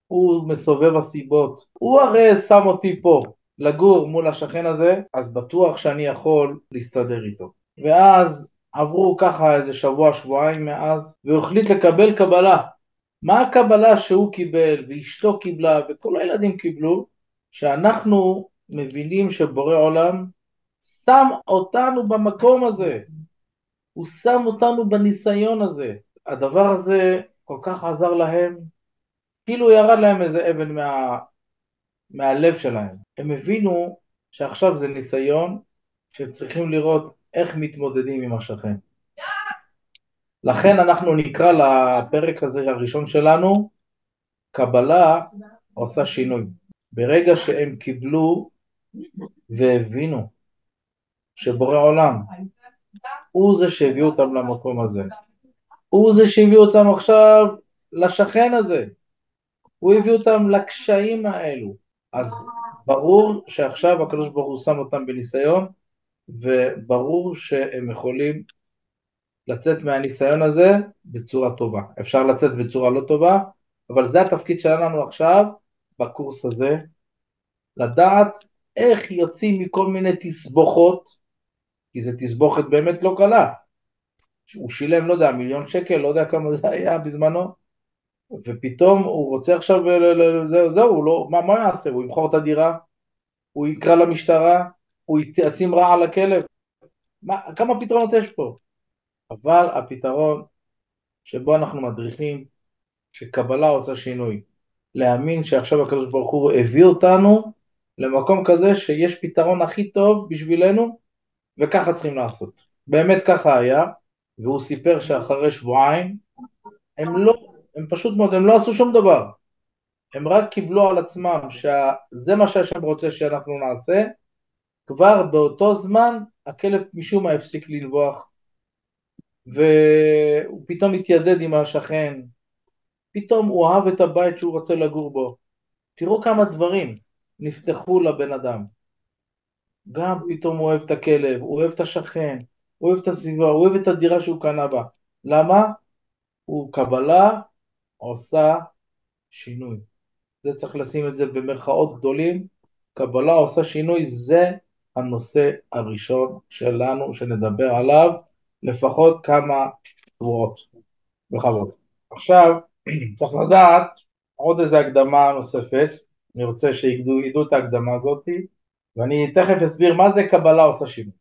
הוא מסובב הסיבות, הוא הרי שם אותי פה לגור מול השכן הזה, אז בטוח שאני יכול להסתדר איתו. ואז עברו ככה איזה שבוע, שבועיים מאז, והוא החליט לקבל קבלה. מה הקבלה שהוא קיבל, ואשתו קיבלה, וכל הילדים קיבלו? שאנחנו מבינים שבורא עולם שם אותנו במקום הזה. הוא שם אותנו בניסיון הזה. הדבר הזה כל כך עזר להם, כאילו ירד להם איזה אבן מהלב שלהם. הם הבינו שעכשיו זה ניסיון, שהם צריכים לראות איך מתמודדים עם השכן. לכן אנחנו נקרא לפרק הזה הראשון שלנו, קבלה עושה שינוי. ברגע שהם קיבלו והבינו שבורא עולם הוא זה שהביא אותם למקום הזה. הוא זה שהביא אותם עכשיו לשכן הזה. הוא הביא אותם לקשיים האלו. אז ברור שעכשיו הקדוש ברוך הוא שם אותם בניסיון, וברור שהם יכולים לצאת מהניסיון הזה בצורה טובה. אפשר לצאת בצורה לא טובה, אבל זה התפקיד שלנו עכשיו בקורס הזה, לדעת איך יוצאים מכל מיני תסבוכות, כי זו תסבוכת באמת לא קלה. הוא שילם, לא יודע, 1,000,000 שקל, לא יודע כמה זה היה בזמנו, ופתאום הוא רוצה עכשיו, זהו, לא, מה יעשה? הוא ימכור את הדירה, הוא יקרא למשטרה, הוא ישים רע על הכלב. כמה פתרונות יש פה? אבל הפתרון שבו אנחנו מדריכים, שקבלה עושה שינוי. להאמין שעכשיו הקדוש ברוך הוא הביא אותנו למקום כזה שיש פתרון הכי טוב בשבילנו, וככה צריכים לעשות. באמת ככה היה, והוא סיפר שאחרי שבועיים, הם פשוט מאוד, הם לא עשו שום דבר. הם רק קיבלו על עצמם שזה מה שהשם רוצה שאנחנו נעשה, כבר באותו זמן הכלב משום מה הפסיק לנבוח, והוא פתאום התיידד עם השכן, פתאום הוא אהב את הבית שהוא רוצה לגור בו. תראו כמה דברים נפתחו לבן אדם. גם פתאום הוא אוהב את הכלב, הוא אוהב את השכן, הוא אוהב את הסביבה, הוא אוהב את הדירה שהוא קנה בה. למה? הוא קבלה עושה שינוי. זה צריך לשים את זה במרכאות גדולים. קבלה עושה שינוי, זה הנושא הראשון שלנו שנדבר עליו לפחות כמה שבועות. בכבוד. עכשיו צריך לדעת עוד איזו הקדמה נוספת, אני רוצה שידעו את ההקדמה הזאת, ואני תכף אסביר מה זה קבלה עושה שינוי.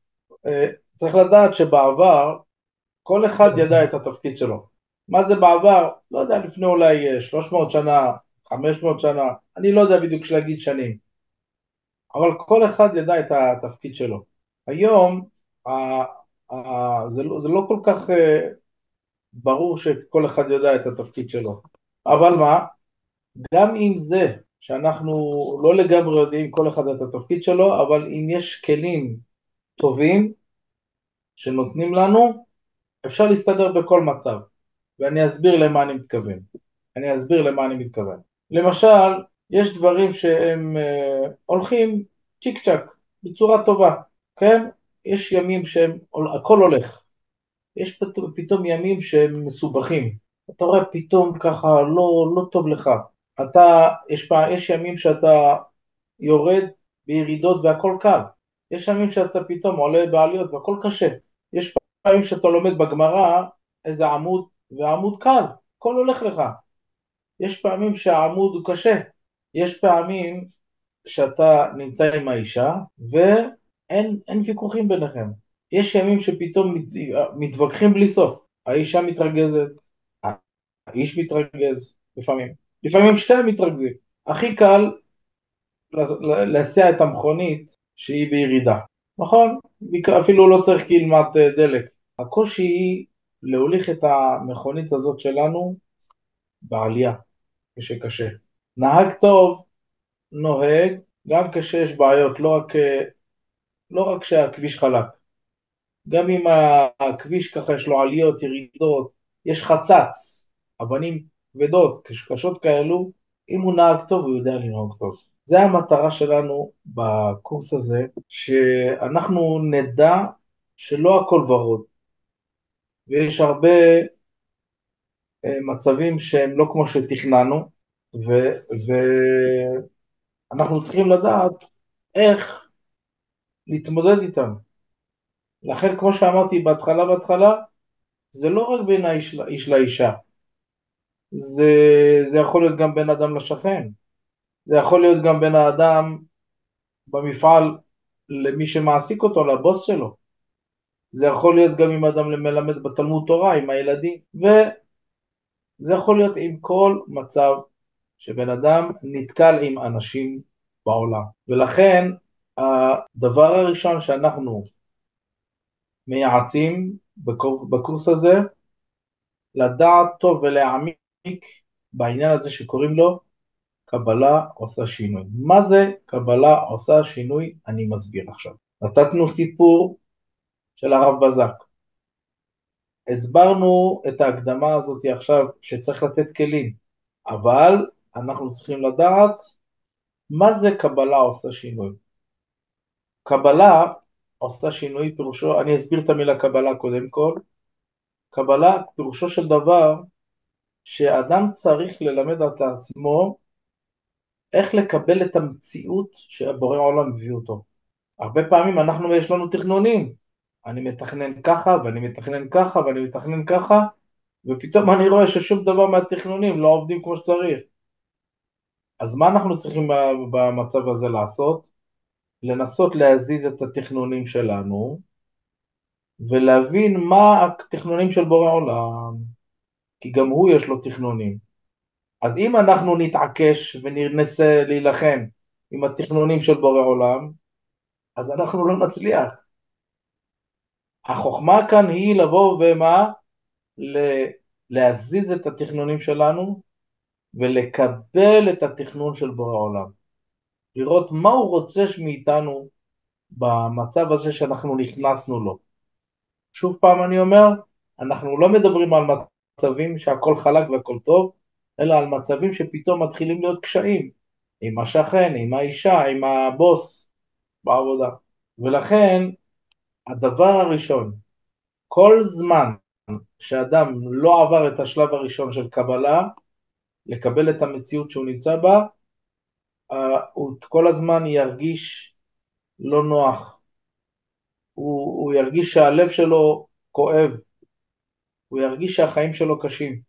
צריך לדעת שבעבר כל אחד ידע את התפקיד שלו. מה זה בעבר? לא יודע, לפני אולי 300 שנה, 500 שנה, אני לא יודע בדיוק להגיד שנים, אבל כל אחד ידע את התפקיד שלו. היום זה לא כל כך ברור שכל אחד יודע את התפקיד שלו. אבל מה? גם עם זה שאנחנו לא לגמרי יודעים כל אחד את התפקיד שלו, אבל אם יש כלים טובים שנותנים לנו, אפשר להסתדר בכל מצב. ואני אסביר למה אני מתכוון. אני אסביר למה אני מתכוון. למשל, יש דברים שהם הולכים צ'יק צ'ק, בצורה טובה, כן? יש ימים שהם, הכל הולך. יש פתאום ימים שהם מסובכים. אתה רואה פתאום ככה, לא טוב לך. יש ימים שאתה יורד בירידות והכל קל. יש ימים שאתה פתאום עולה בעליות והכל קשה. יש פעמים שאתה לומד בגמרא איזה עמוד, והעמוד קל, הכל הולך לך. יש פעמים שהעמוד הוא קשה. יש פעמים שאתה נמצא עם האישה ואין ויכוחים ביניכם. יש ימים שפתאום מתווכחים בלי סוף. האישה מתרגזת, האיש מתרגז לפעמים. לפעמים שתיהם מתרגזים. הכי קל להסיע את המכונית שהיא בירידה. נכון? אפילו לא צריך כמעט דלק. הקושי היא להוליך את המכונית הזאת שלנו בעלייה, כשקשה. נהג טוב נוהג גם כשיש בעיות, לא רק כשהכביש חלק. גם אם הכביש ככה יש לו עליות, ירידות, יש חצץ, אבנים כבדות, קשות כאלו, אם הוא נהג טוב, הוא יודע לנהוג טוב. זה המטרה שלנו בקורס הזה, שאנחנו נדע שלא הכל ורוד. ויש הרבה מצבים שהם לא כמו שתכננו, ואנחנו צריכים לדעת איך להתמודד איתם. לכן, כמו שאמרתי בהתחלה, זה לא רק בין האיש לאישה, זה יכול להיות גם בין אדם לשכן, זה יכול להיות גם בין האדם במפעל למי שמעסיק אותו, לבוס שלו, זה יכול להיות גם עם אדם למלמד בתלמוד תורה, עם הילדים, וזה יכול להיות עם כל מצב שבן אדם נתקל עם אנשים בעולם. ולכן הדבר הראשון שאנחנו מייעצים בקורס הזה, לדעת טוב ולהעמיק בעניין הזה שקוראים לו קבלה עושה שינוי. מה זה קבלה עושה שינוי? אני מסביר עכשיו. נתתנו סיפור של הרב בזק. הסברנו את ההקדמה הזאת עכשיו שצריך לתת כלים, אבל אנחנו צריכים לדעת מה זה קבלה עושה שינוי. קבלה עושה שינוי פירושו, אני אסביר את המילה קבלה קודם כל. קבלה פירושו של דבר שאדם צריך ללמד את עצמו איך לקבל את המציאות שהבורא עולם מביא אותו. הרבה פעמים יש לנו תכנונים, אני מתכנן ככה ואני מתכנן ככה ואני מתכנן ככה, ופתאום אני רואה ששום דבר מהתכנונים לא עובדים כמו שצריך. אז מה אנחנו צריכים במצב הזה לעשות? לנסות להזיז את התכנונים שלנו, ולהבין מה התכנונים של בורא עולם, כי גם הוא יש לו תכנונים. אז אם אנחנו נתעקש וננסה להילחם עם התכנונים של בורא עולם, אז אנחנו לא נצליח. החוכמה כאן היא לבוא ומה? להזיז את התכנונים שלנו, ולקבל את התכנון של בורא עולם. לראות מה הוא רוצה מאיתנו במצב הזה שאנחנו נכנסנו לו. שוב פעם אני אומר, אנחנו לא מדברים על מצבים שהכל חלק והכל טוב, אלא על מצבים שפתאום מתחילים להיות קשיים, עם השכן, עם האישה, עם הבוס בעבודה. ולכן הדבר הראשון, כל זמן שאדם לא עבר את השלב הראשון של קבלה, לקבל את המציאות שהוא נמצא בה, הוא כל הזמן ירגיש לא נוח, הוא ירגיש שהלב שלו כואב, הוא ירגיש שהחיים שלו קשים.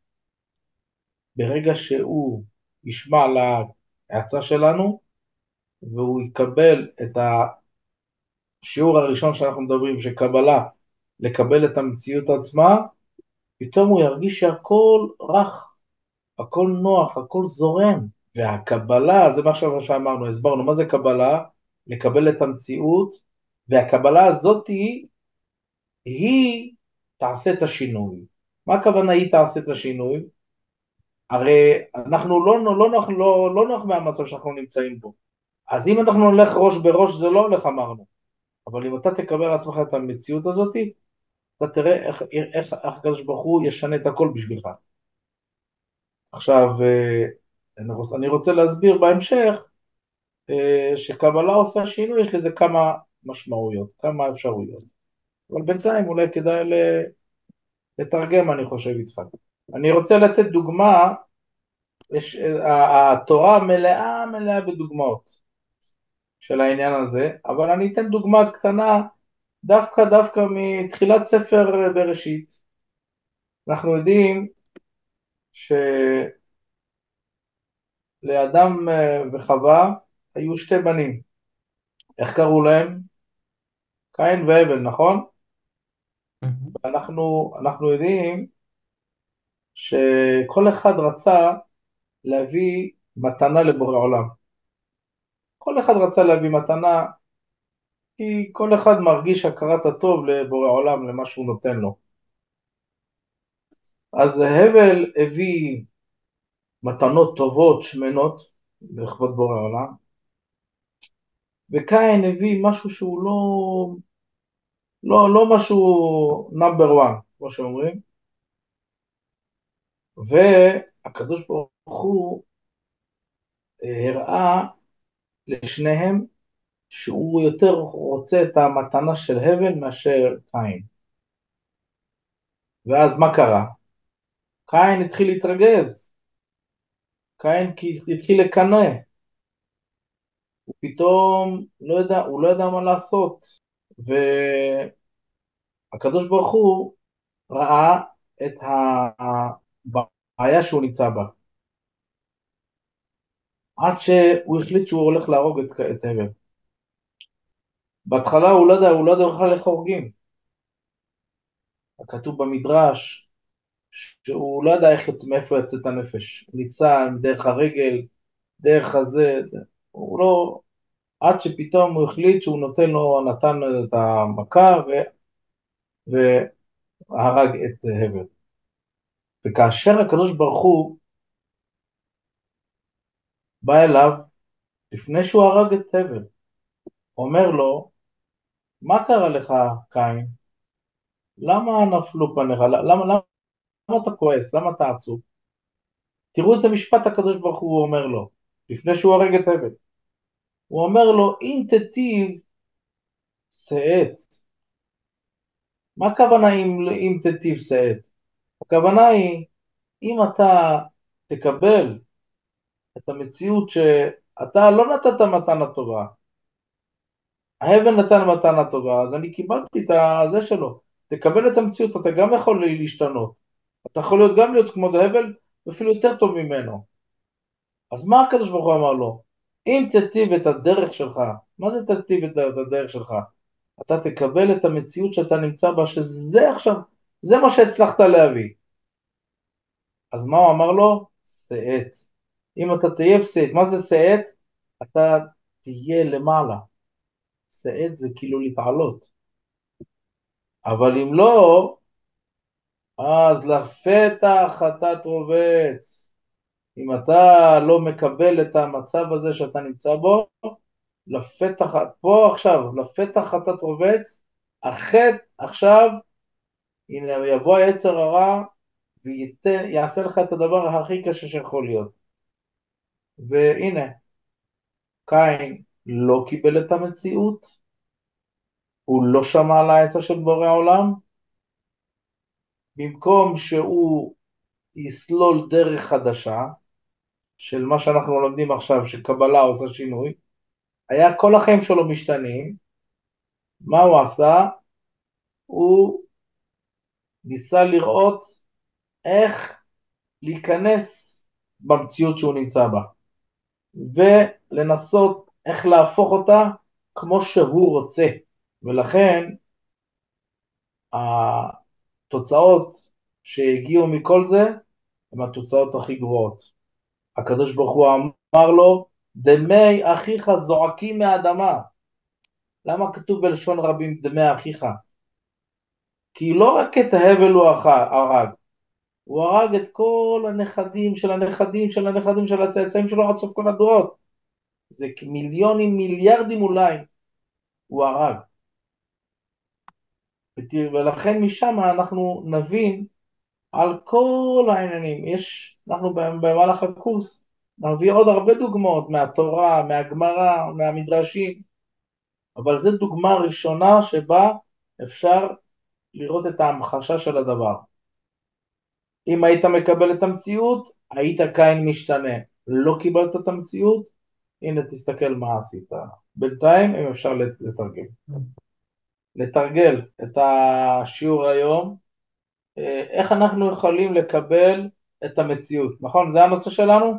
ברגע שהוא ישמע להעצה שלנו, והוא יקבל את השיעור הראשון שאנחנו מדברים, שקבלה, לקבל את המציאות עצמה, פתאום הוא ירגיש שהכל רך, הכל נוח, הכל זורם. והקבלה, זה מה שאמרנו, הסברנו, מה זה קבלה? לקבל את המציאות, והקבלה הזאת היא תעשה את השינוי. מה הכוונה היא תעשה את השינוי? הרי אנחנו לא נוח מהמצב שאנחנו נמצאים בו. אז אם אנחנו נלך ראש בראש, זה לא הולך, אמרנו. אבל אם אתה תקבל על עצמך את המציאות הזאת, אתה תראה איך הקדוש ברוך הוא ישנה את הכל בשבילך. עכשיו, אני רוצה להסביר בהמשך, שקבלה עושה שינוי, יש לזה כמה משמעויות, כמה אפשרויות. אבל בינתיים אולי כדאי לתרגם, אני חושב, יצחק. אני רוצה לתת דוגמה, התורה מלאה מלאה בדוגמאות של העניין הזה, אבל אני אתן דוגמה קטנה, דווקא מתחילת ספר בראשית. אנחנו יודעים שלאדם וחווה היו שתי בנים. איך קראו להם? קין והבל, נכון? אנחנו יודעים שכל אחד רצה להביא מתנה לבורא עולם. כל אחד רצה להביא מתנה, כי כל אחד מרגיש הכרת הטוב לבורא עולם, למה שהוא נותן לו. אז הבל הביא מתנות טובות, שמנות, לכבוד בורא עולם, וקין הביא משהו שהוא לא משהו נאמבר 1, כמו שאומרים, והקדוש ברוך הוא הראה לשניהם שהוא יותר רוצה את המתנה של הבל מאשר קין. ואז מה קרה? קין התחיל להתרגז, קין התחיל לקנא, הוא פתאום לא יודע, הוא לא ידע מה לעשות, והקדוש ברוך הוא ראה את הבעיה שהוא נמצא בה, עד שהוא החליט שהוא הולך להרוג את הבל. בהתחלה הוא לא יודע בכלל איך הורגים. כתוב במדרש שהוא לא ידע מאיפה יצא את הנפש. הוא ניצל דרך הרגל, דרך הזה, הוא לא, עד שפתאום הוא החליט שהוא נותן לו, נתן לו את המכה והרג את הבל. וכאשר הקדוש ברוך הוא בא אליו, לפני שהוא הרג את הבל, אומר לו, מה קרה לך, קין? למה נפלו פניך? למה אתה כועס? למה אתה עצוב? תראו איזה משפט הקדוש ברוך הוא אומר לו, לפני שהוא הרג את הבל. הוא אומר לו, אם תטיב, שאת. מה הכוונה אם תטיב שאת? הכוונה היא, אם אתה תקבל את המציאות שאתה לא נתת מתנה טובה, ההבל נתן מתנה טובה, אז אני קיבלתי את הזה שלו. תקבל את המציאות, אתה גם יכול להשתנות. אתה יכול גם להיות כמו הבל, ואפילו יותר טוב ממנו. אז מה הקדוש ברוך הוא אמר לו? אם תטיב את הדרך שלך, מה זה תטיב את הדרך שלך? אתה תקבל את המציאות שאתה נמצא בה, שזה עכשיו, זה מה שהצלחת להביא. אז מה הוא אמר לו? שאת. אם אתה תהיה שאת, מה זה שאת? אתה תהיה למעלה. שאת זה כאילו להתעלות. אבל אם לא, אז לפתח חטאת רובץ. אם אתה לא מקבל את המצב הזה שאתה נמצא בו, לפתח, פה עכשיו, לפתח חטאת רובץ, החטא עכשיו, הנה יבוא היצר הרע, ויעשה לך את הדבר הכי קשה שיכול להיות. והנה, קין לא קיבל את המציאות, הוא לא שמע על העצה של בורא העולם, במקום שהוא יסלול דרך חדשה, של מה שאנחנו לומדים עכשיו, שקבלה עושה שינוי, היה כל החיים שלו משתנים, מה הוא עשה? הוא ניסה לראות איך להיכנס במציאות שהוא נמצא בה, ולנסות איך להפוך אותה כמו שהוא רוצה, ולכן התוצאות שהגיעו מכל זה, הן התוצאות הכי גרועות. הקדוש ברוך הוא אמר לו, דמי אחיך זועקים מהאדמה. למה כתוב בלשון רבים דמי אחיך? כי לא רק את ההבל הוא הרג, הוא הרג את כל הנכדים של הנכדים של הנכדים של הצאצאים שלו עד סוף כל הדורות. זה מיליונים, מיליארדים אולי, הוא הרג. ולכן משם אנחנו נבין על כל העניינים. אנחנו במהלך הקורס נביא עוד הרבה דוגמאות מהתורה, מהגמרא, מהמדרשים, אבל זו דוגמה ראשונה שבה אפשר לראות את ההמחשה של הדבר. אם היית מקבל את המציאות, היית קין משתנה. לא קיבלת את המציאות, הנה תסתכל מה עשית. בינתיים אם אפשר לתרגל. לתרגל את השיעור היום, איך אנחנו יכולים לקבל את המציאות, נכון? זה הנושא שלנו?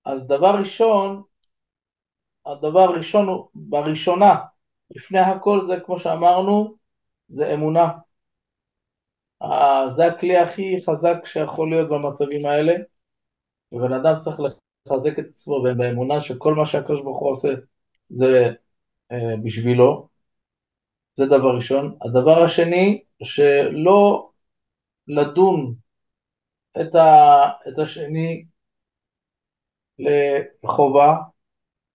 אז דבר ראשון, הדבר הראשון, בראשונה, לפני הכל זה כמו שאמרנו, זה אמונה. זה הכלי הכי חזק שיכול להיות במצבים האלה, ובן אדם צריך לחזק את עצמו באמונה שכל מה שהקדוש ברוך הוא עושה זה בשבילו, זה דבר ראשון. הדבר השני, שלא לדון את השני לחובה,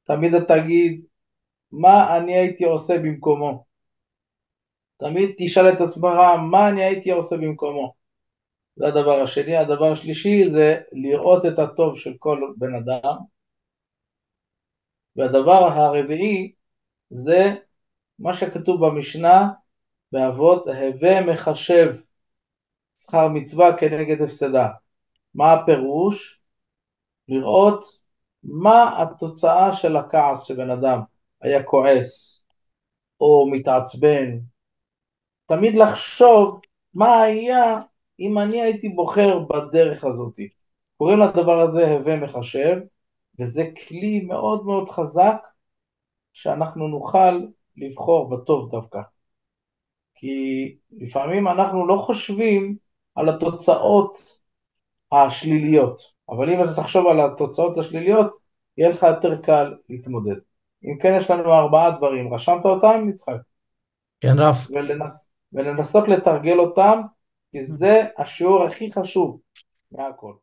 תמיד אתה תגיד, מה אני הייתי עושה במקומו? תמיד תשאל את עצמך, מה אני הייתי עושה במקומו? זה הדבר השני. הדבר השלישי זה לראות את הטוב של כל בן אדם. והדבר הרביעי זה מה שכתוב במשנה, באבות, הווה מחשב שכר מצווה כנגד הפסדה. מה הפירוש? לראות מה התוצאה של הכעס שבן אדם היה כועס או מתעצבן. תמיד לחשוב מה היה אם אני הייתי בוחר בדרך הזאת. קוראים לדבר הזה הווה מחשב, וזה כלי מאוד מאוד חזק שאנחנו נוכל לבחור בטוב דווקא. כי לפעמים אנחנו לא חושבים על התוצאות השליליות, אבל אם אתה תחשוב על התוצאות השליליות, יהיה לך יותר קל להתמודד. אם כן, יש לנו 4 דברים. רשמת אותם, יצחק? כן, רב. ולנסות לתרגל אותם, כי זה השיעור הכי חשוב מהכל.